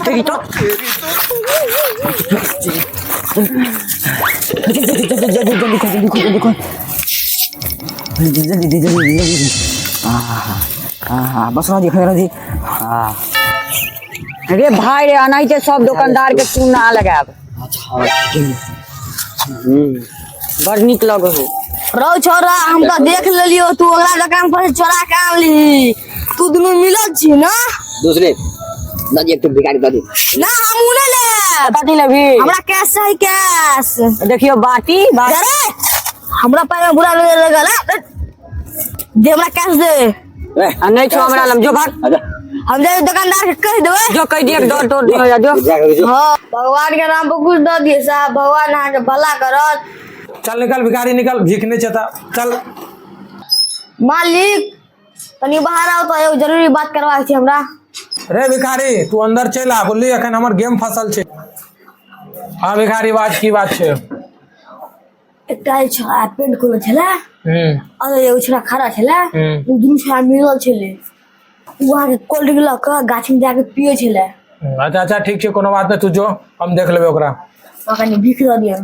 तेरी तो जल्दी जल्दी जल्दी खोल जल्दी खोल जल्दी खोल जल्दी जल्दी जल्दी जल्दी हाँ बस रह दी रह दी। हाँ रे भाई रे, अनाहिते सब दुकानदार के चूना लगायब। अच्छा ठीक है। बड़ नीक लगो हो। रौ छोरा, हम तो देख लेलियो, तू ओकरा दुकान पर से चोरा के आनली। तू दुनू मिलल छी ना? दूसरे दादी एक तो भिखारी दादी। ना, हम उ नहीं लेब। कथी लेबही? हमरा कैश चाही, कैश। देखियो बाटी बाटी। अरे हमरा पाय में बुरा नजर लगल है। दे हमरा कैश दे। ए, आ नहीं छो हमरा लम, जो भाग। आजा। हम जाके दुकानदार के कह देबै। जो कह दिए दौड़ तोड़ दियो, जो। जा जो। हाँ, भगवान के नाम पर कुछ दऽ दिए साहब, भगवान अहाँके भला करत। चल निकल भिखारी निकल, भीख नहीं चता, चल। मालिक तनी बाहर आओ तो एगो जरूरी बात करबाक छै हमरा। रे भिखारी तू अंदर चल आ, बोलली अखन हमर गेम फसल छै। हाँ भिखारी बात की बात छै? एकटा जे छोरा पेंट खोलने छलै हम्म और एगो छोरा खड़ा छलै। हम्म। ओ दुनू छोरा मिलल छलै, ओ अहाँके कोल्ड ड्रिंक लऽ कऽ गाछी में जाके पियै छलै। अच्छा अच्छा ठीक छै, कोनो बात नहीं, तू जो हम देख लेबै ओकरा। ओकरा कनी भीख दऽ दिअ।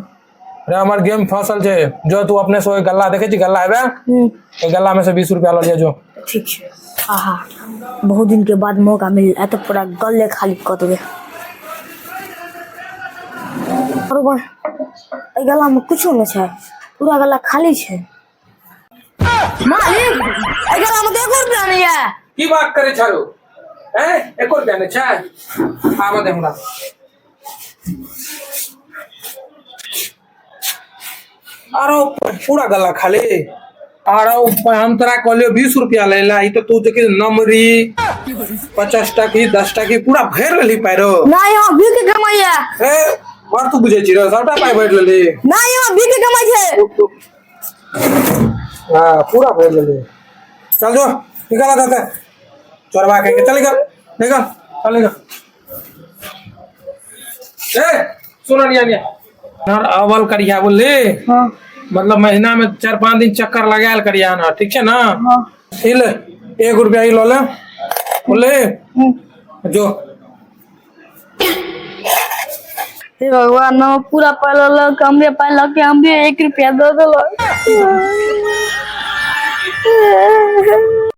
रे हमर गेम फसल छै, जो तू अपने से ओहि गल्ला देखै छी, गल्ला हेबे ओहि गल्ला में से 20 रुपया लऽ लिअ जो। ठीक छै। आहा, बहुत दिन के बाद मौका मिल तो पूरा गले खाली कऽ देबै। बरोबर एहि गला में कुछो नहि छै, पूरा गला खाली छै। मालिक एहि गला में तऽ एको रुपया नहि यऽ। की बात करै छौ हैं, एको रुपया नहि छै? आबऽ दे हमरा। आरो पूरा गला खाली। आरो हम तोरा कहलियो 20 रुपया ले ला, ई तो तू देखी नमरी 50 टकी 10 टकी पूरा भरि लेली पाइरो। नहि, यहाँ भीख के कमाइ यऽ। ए बड़ तू बुझै छी रे, सबटा पाइ भरि लेली। नहि, यहाँ भीख के कमाइ छै। हाँ पूरा भरि लेली। चल जो निकल आता चोरबा के, चल निकल निकल चल निकल। ए सुन निया निया नर अवल करिया बोलली। हाँ। मतलब महीना में 4-5 दिन चक्कर लगायल करिया ना, ठीक छै ना? हाँ। ई ले 1 रुपया ई लऽ ले बोलली जो। हे भगवान, हम पूरा पाइ लऽ हमरे पाइ लऽ के हमरे 1 रुपया दऽ देलक।